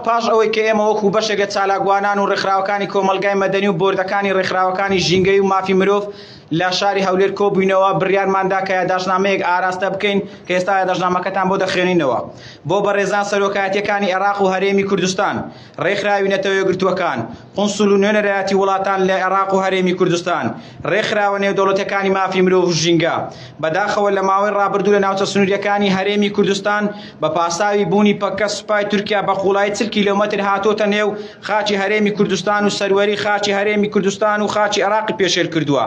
پاش ئەوەی کە ئێمە وەکو بەشێک لە چالاکوانان و ڕێکخراوەکانی کۆمەڵگای مەدەنی و بۆردەکانی ڕێکخراوەکانی ژینگەی و مافی مرۆڤ لە شاری هەولێر کۆبووینەوە بڕیارماندا کە یاداشتنامەیەک ئاراستە بکەین کە ئێستا یاداشتنامەکەتان بۆ دەخوێنینەوە بۆ بەڕێزان سەرۆکایەتیەکانی عێراق و هەرێمی کوردستان ڕێکخراوی نەتەوە یەکگرتووەکان، قونسوڵ و نوێنەرایەتی وڵاتان لە عێراق و هەرێمی کوردستان، ڕێکخراوە نێودەوڵەتیەکانی مافی مرۆڤ و ژینگە. بەداخەوە لە ماوەی ڕابردوو لە ناوچە سنووریەکانی هەرێمی کوردستان بە پاساوی بوونی پەککە سوپای تورکیا بە قوڵایی 40 کیلۆمەتر هاتۆتە نێو خاکی هەرێمی کوردستان و سەروەری خاکی هەرێمی کوردستان و خاکی عێراقی پێشێل کردووە.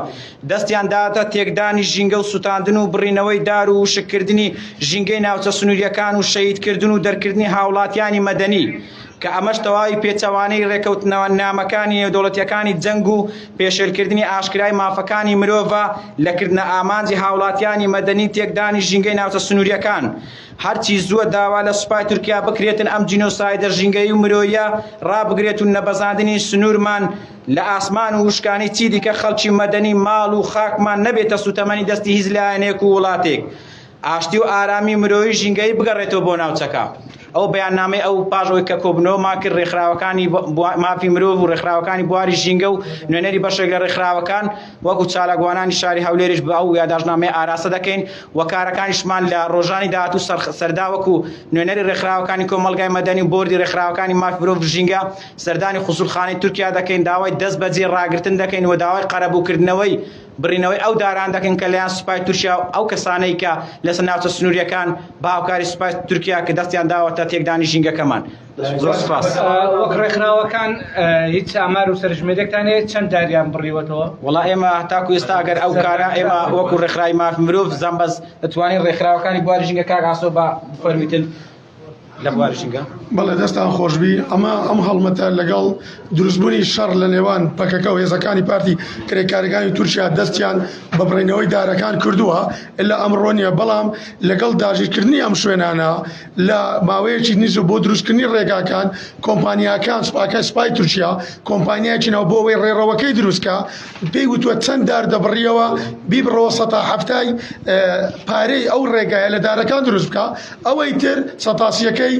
دەستیان داوەتە تێکدانی ژینگە و سوتاندن و بڕینەوەی دار و وشککردنی ژینگەی ناوچە سنووریەکان و شەهیدکردن و دەرکردنی هاوڵاتیانی مەدەنی کە ئەمەش تەواوی پێچەوانەی ڕێکەوتنامەکانی نێودەوڵەتیەکانی جەنگ و پێشێلکردنی ئاشکرای مافەکانی مرۆڤە لە کردنە ئامانجی هاوڵاتیانی مەدەنی تێکدانی ژینگەی ناوچە سنووریەکان. هەرچی زووە داوا لە سوپای تورکیا بکرێتن ئەم جینۆسایدە ژینگەیی و مرۆییە ڕابگرێت و نەبەزاندنی سنوورمان لە ئاسمان و وشکانی چیدیکە خەڵکی مەدەنی ماڵ و خاکمان نەبێتە سوتەمەنی دەستی هیچ لایەنێک و وڵاتێک ئاشتی و ئارامی مرۆیی ژینگەیی بگەڕێتەوە بۆ ناوچەکە. ئەو بەیاننامەی ئەو پاش ئەوەی کە کۆبوونەوەمان کرد ڕێکخراوەکانی مافی مرۆڤ و ڕێکخراوەکانی بواری ژینگە و نوێنەری بەشێک لە ڕێکخراوەکان وەکو چالاکوانانی شاری هەولێریش بە ئەو یاداشتنامەیە ئاراستە دەکەین و کارەکانیشمان لە ڕۆژانی داهاتوو سەردا وەکو نوێنەری ڕێکخراوەکانی کۆمەڵگای مەدەنی و بۆردی ڕێکخراوەکانی مافی مرۆڤ و ژینگە سەردانی قونسوڵخانەی تورکیا دەکەین داوای دەست بەجێ ڕاگرتن دەکەین و داوای قەرەبووکردنەوەی بڕینەوەی ئەو داران دەکەن کە لەیان سوپای تورکیا و ئەو کەسانەی کە لەسەر ناوچە سنووریەکان بە هاوکاری سوپای تورکیا کە دەستیان داوەتە تێکدانی ژینگەکەمان. زۆر سوپاس. وەک ڕێکخراوەکان هیچ ئامار و سەرژمێریەکتان هەیە چەند داریان بڕیوەتەوە؟ وەڵا ئێمە تاکو ئێستا ئەگەر ئەو کارە ئێمە وەکو ڕێکخراوی مافی مرۆڤ زان بەس دەتوانین ڕێکخراوەکانی بواری ژینگە کاک ئاسۆ بە بفەرمیتن لە بواری ژینگە. بەڵێ دەستان خۆشبی ئەمە ئەم هەڵمەتە لەگەڵ دروستبوونی شەڕ لە نێوان پەکەکە و هێزەکانی پارتی کرێکارەکانی تورکیا دەستیان بە بڕینەوەی دارەکان کردووە لە ئەمڕۆ نییە بەڵام لەگەڵ داگیرکردنی ئەم شوێنانە لە ماوەیەکی نزیک بۆ دروستکردنی ڕێگاکان کۆمپانیاکان سوپاکە سوپای تورکیا کۆمپانیایەکی ناو بۆ ئەوەی ڕێڕەوەکەی دروستکە پێی وتووە چەند دار دەبڕیەوە بیبڕەوە سەتا حەفتای پارەی ئەو ڕێگایە لە دارەکان دروست بکە ئەوەی تر سەتاسیەکەی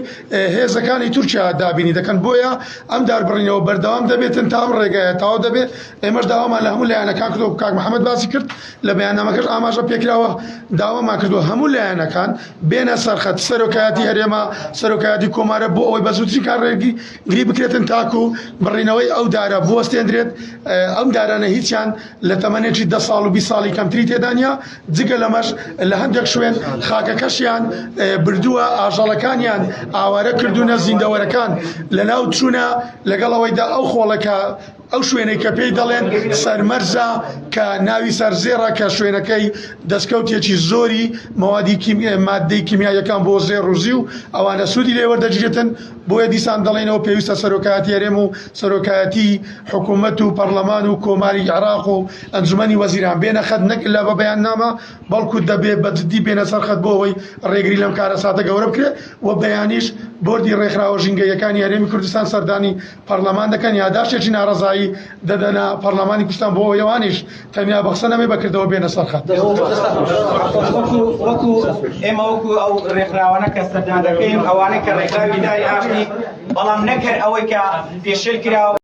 هێزەکانی تورکیا دابینی دەکەن بۆیە ئەم داربڕینەوە بەردەوام دەبێتن تا ئەم ڕێگایە تەواو دەبێت ئێمەش داوامان لە هەموو لایەنەکان کردووە کاک محەممەد باسی کرد لە بەیاننامەکەش ئاماژە پێکراوە داوامان کردووە هەموو لایەنەکان بێنە سەرخەت سەرۆکایەتی هەرێمە سەرۆکایەتی کۆمارە بۆ ئەوەی بە زووترین کار ڕێگری گری بکرێتن تاکو بڕینەوەی ئەو دارە بوەستێندرێت ئەم دارانە هیچیان لە تەمەنێکی دە ساڵ و 20 ساڵی کەمتری تێدا نییە جگە لەمەش لە هەندێک شوێن خاکەکەشیان بردووە ئاژەڵەکانیان ئاوارە کردوونە زیندەوەرەکان لەناو چوونە لەگەڵ ئەوەیدا ئەو خۆڵەکە ئەو شوێنەی کە پێی دەڵێن سەرمەرزە کە ناوی سەرزێڕە کە شوێنەکەی دەستکەوتێکی زۆری مەوادی مادەی کیمیاییەکان بۆ زێڕ و زیو ئەوانە سوودی لێ وەردەگیرێتن بۆیە دیسان دەڵێنەوە پێویستە سەرۆکایەتی هەرێم و سەرۆکایەتی حکوومەت و پەرلەمان و کۆماری عێراق و ئەنجومەنی وەزیران بێنە خەت نەک لە بە بەیاننامە بەڵکو دەبێ بە جدی بێنە سەر خەت بۆ ئەوەی ڕێگری لەم کارەساتە گەورە بکرێت و بەیانیش بۆردی ڕێکخراوە ژینگەییەکانی هەرێمی کوردستان سەردانی پەرلەمان دەکەن یاداشتێکی ناڕەزایی دەدەنە پەرلەمانی کوردستان بۆ ئەوەی ئەوانیش تەنیا بە قسە نەبێ بە کردەوە بێنە سەر خەت. وەکو ئێمە وەکو ئەو ڕێکخراوانە کە سەردان دەکەین ئەوانەی کە ڕێکخراوی داری ئاشتی بەڵام نەک هەر ئەوەی کە پێشێل کراوە.